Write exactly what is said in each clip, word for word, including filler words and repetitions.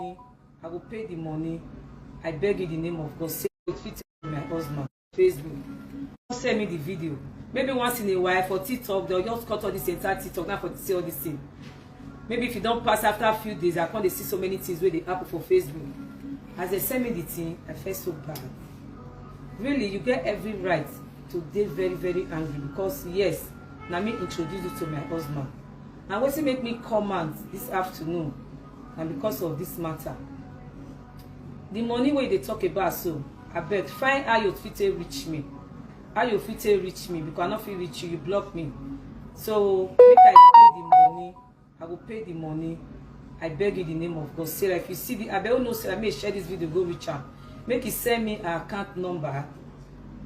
I go pay the money. I beg you in the name of God. Say you fit tell my husband. Facebook. Don't send me the video. Maybe once in a while for TikTok, they'll just cut all this entire TikTok now for to see all this thing. Maybe if you don't pass after a few days, I can't see so many things where they happen for Facebook. As they send me the thing, I felt so bad. Really, you get every right to be very, very angry because yes, now me introduce you to my husband. And what make me comment this afternoon, and because of this matter, the money where they talk about, so I beg, find how you fit take reach me. How you fit take reach me because I not fit reach you, you block me. So make I pay the money. I will pay the money. I beg you in the name of God. Sarah, if you see the, I beg you know, Sarah, make share this video, go reach her. Make he send me her account number.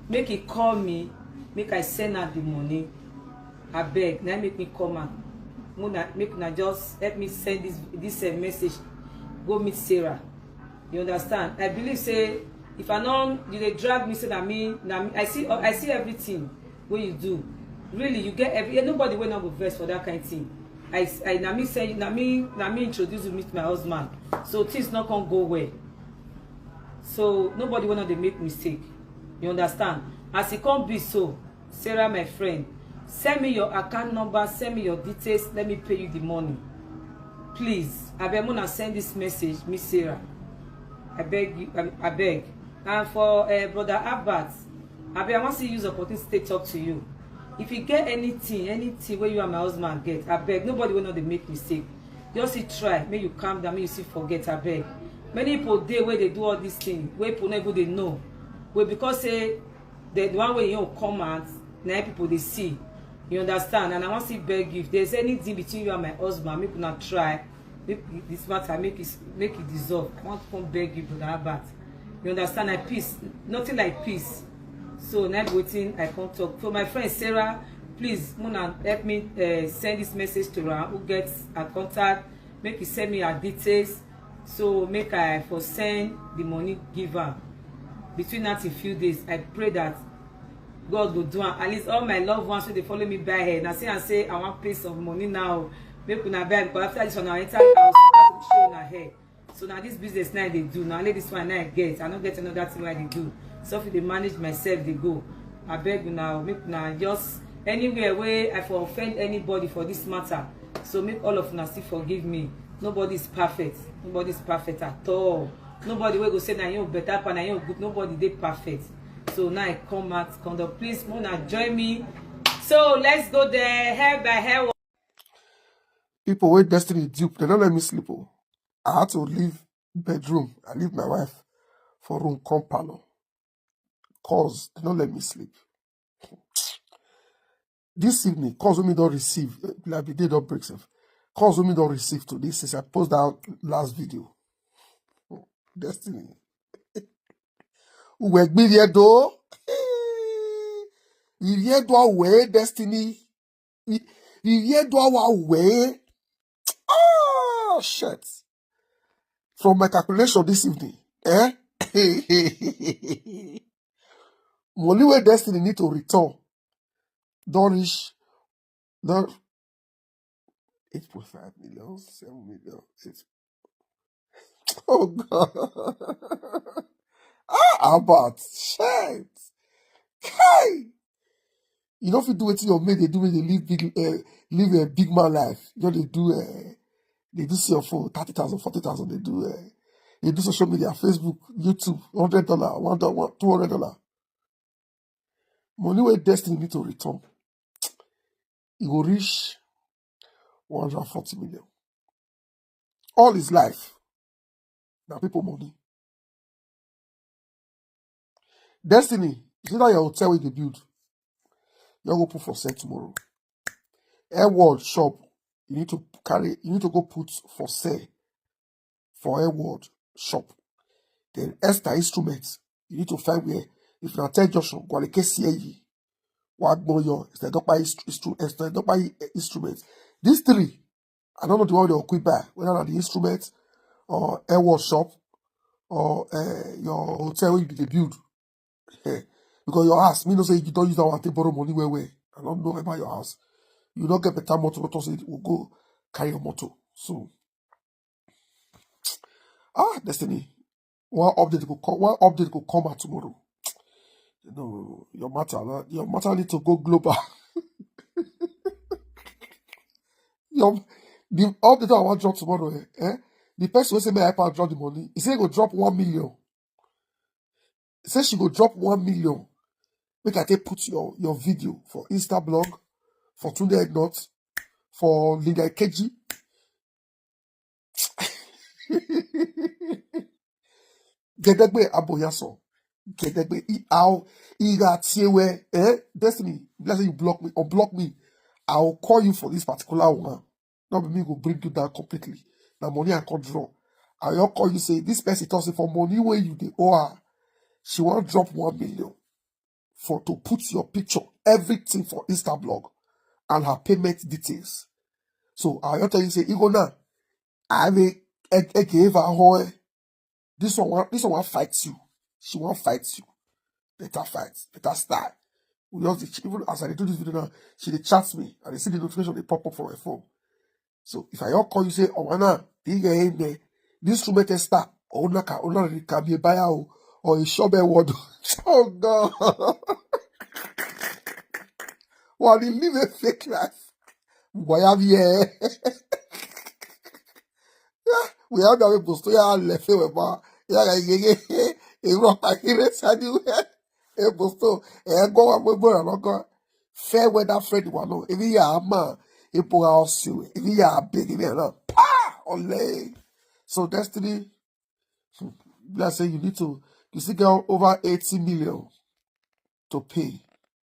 Make he call me. Make I send her the money. I beg. Now make me come out. Mona, make una just help me send this this uh, message. Go meet Sarah. You understand? I believe say if I don't, you they drag me say that me, that me. I see, I see everything when you do. Really, you get every nobody will not go vex for that kind of thing. I, I na me say na me na me introduce you meet my husband, so things not gonna go well. So nobody will not they make mistake. You understand? As it can't be so, Sarah, my friend, send me your account number, send me your details, let me pay you the money. Please, I beg, Mona, send this message, Miss Sarah. I beg you, I, I beg. And for uh, Brother Albert, I beg, I want to use opportunity to talk to you. If you get anything, anything where you and my husband get, I beg, nobody will not they make mistake. Just see try, make you calm down, make you see forget, I beg. Many people day where they do all this thing, where people never they know. Well, because say the one way you come out, now people they see. You understand? And I want to beg you, if there's anything between you and my husband, make una try. Make this matter make it make it dissolve. I want to come beg you, Brother Albert. You understand? I peace, nothing like peace. So now waiting, I can't talk. So my friend Sarah, please, Mona, help me uh, send this message to her. Who gets her contact? Make you send me her details. So make I for send the money give her. Between that in few days, I pray that God go do am. At least all my loved ones wey dey follow me buy hair, na say I say I wan pay some money now. Make una buy because after this one, I enter house, I go show una hair. So now this business now I dey do. Now only this one now I get. I no get another thing wey I dey do. So if I dey manage myself, dey go. I beg una, make una just anywhere where I for offend anybody for this matter. So make all of una still forgive me. Nobody is perfect. Nobody is perfect at all. Nobody will go say na you better pa na you good. Nobody dey perfect. So now I come out, come down. Please, Mona, join me. So let's go there, hair by hair. People with destiny dupe, they don't let me sleep. Oh. I had to leave bedroom. I leave my wife for room, come parlor. Cause they don't let me sleep. This evening, cause me don't receive, eh, like the day don't break self. Cause me don't receive today since I post that last video. Destiny. Uwe gbiri edo. Iri edo away, Destiny. I- Iri edo awa away. Oh, shit. From my calculation this evening, eh? Money where Destiny need to return. Don't reach, don't, eight point five million, seven million, eight. Oh, God. Ah, Albert, shit. Hey! You don't feel do it to your mate, they do it, they live big, uh, live a big man life. You know, they do, uh, they do sell for thirty thousand, forty thousand, they do, uh, they do social media, Facebook, YouTube, hundred dollar, one dollar, two hundred dollar. Money where Destiny need to return. He will reach one hundred forty million. All his life, now people money. Destiny, you see that your hotel with the build, you go put for sale tomorrow. Airworld shop, you need to carry, you need to go put for sale for Airworld shop. Then Esther Instruments, you need to find where. If you tell Joshua, go and K C A E, what more your, it's the doctor instru, instru, it's the doctor instruments. These three, I don't know the one they equip by, whether na the instrument or Airworld shop or uh, your hotel wey you dey build. Eh, because your house, me know say you don't use that one take borrow money well well. I don't know about your house. You don't get better motor, motor say you go carry your motor. So, Ah, Destiny. One update go come. One update go come out tomorrow. No, your matter, na- your matter need to go global. Your the update I want drop tomorrow. Eh? Eh? The person wey say make I help am drop the money, he say he go drop one million. Say she go drop one million. Make I take put your your video for Insta blog, for Tunde Ignat, for Linda Ikeji. Gedegbe Aboyaso. Gedegbe. I- I'll Iga Tiewe. Eh? Destiny. Bless you block me. Unblock me. I'll call you for this particular one. Not be me go bring you down completely. Now money I can't draw. I will call you say this person talks for money where you dey owe her. She won't drop one million for to put your picture, everything for Insta blog and her payment details. So I will tell you say, Igona, I will give her hoe. This one, wa- this one will fight you. She won't fight you. Better fight, better style. We just dey ch- even as I dey do this video now, she dey chat me and I see the notification dey pop up for my phone. So if I all call you say, oh, Anna, big in there, this room star, or Naka, or Naka, can be a buyer, or a shop, a word. Oh God. While you live a fake life. Why have you? We have that post ya lefe we ba. Ya ga yege. E ro pa kire sadi we. E posto. E go wa mo gbora logo. Fair weather friend wa no. Ebi ya ma. E po ga osi we. Ebi ya big ni na. Pa! Ole. So Destiny, let's say you need to, you still get over eighty million to pay.